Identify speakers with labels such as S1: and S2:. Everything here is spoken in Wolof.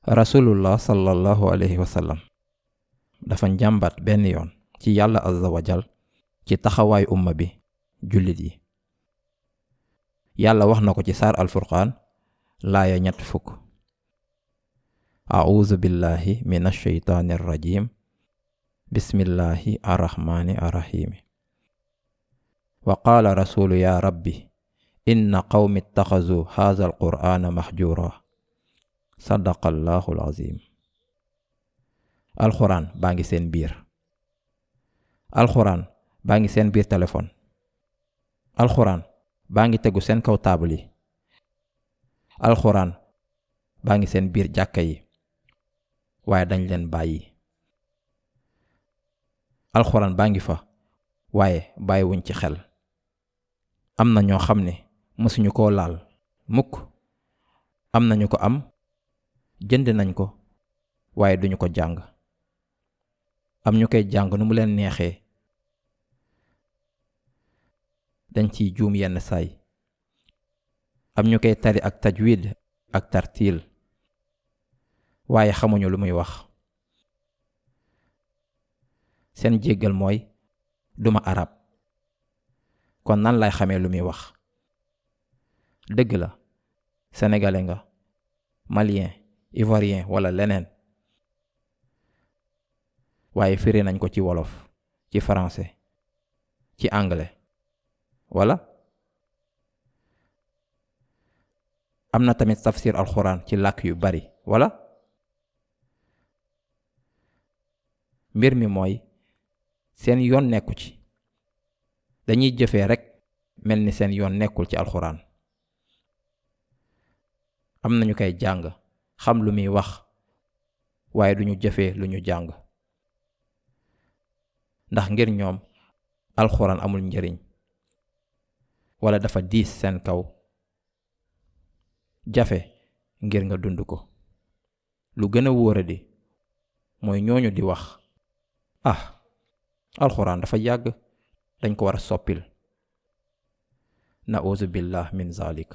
S1: rasulullah sallallahu alayhi wa sallam dafa njàmbat benn yoon ci yàlla azza wa jal ci taxawaay umma bi jullit yi. yàlla wax na ko ci saar alfurqaan laaya 40. a'uuzu billahi minash shaytaanir rajiim bismillahi arrahmaani arrahiim. wa qaala rasuulu yaa rabbi inna qawmi ittaxazuu haazal qur'aana mahjuura. sadaqallahul aziim. alxuraan baa ngi seen biir. alxuraan baa ngi seen biir téléphone. alxuraan baa ngi tegu seen kaw taabal yi. alxuraan baa ngi seen biir jàkka yi waaye dañ leen bàyyi. alxuraan baa ngi fa waaye bàyyiwuñ ci xel. am na ñoo xam ne mësuñu koo laal mukk. am nañu ko am jënd nañ ko waaye duñu ko jàng. am ñu koy jàng nu mu leen neexee. dañ ciy juum yenn saay. am ñu koy tari ak tajwid ak tartiil waaye xamuñu lu muy wax. seen jéggal mooy duma arab kon nan lay xamee lu muy wax. dëgg la sénégalais nga, malien, ivoirien wala leneen, waaye firi nañ ko ci wolof, ci français, ci anglais wala am na tamit tafsir alxuraan ci làkk yu bari wala. mbir mi mooy seen yoon nekku ci. dañuy jëfee rekk mel ni seen yoon nekkul ci alxuraan. am nañu koy jàng xam lu muy wax waaye duñu jëfee lu ñu jàng ndax ngir ñoom alxuraan amul njëriñ wala dafa diis seen kaw jafe ngir nga dund ko. lu gën a wóoradi mooy ñooñu di wax alxuraan dafa yàgg dañ ko war a soppil. na'uuzu billah min zalik.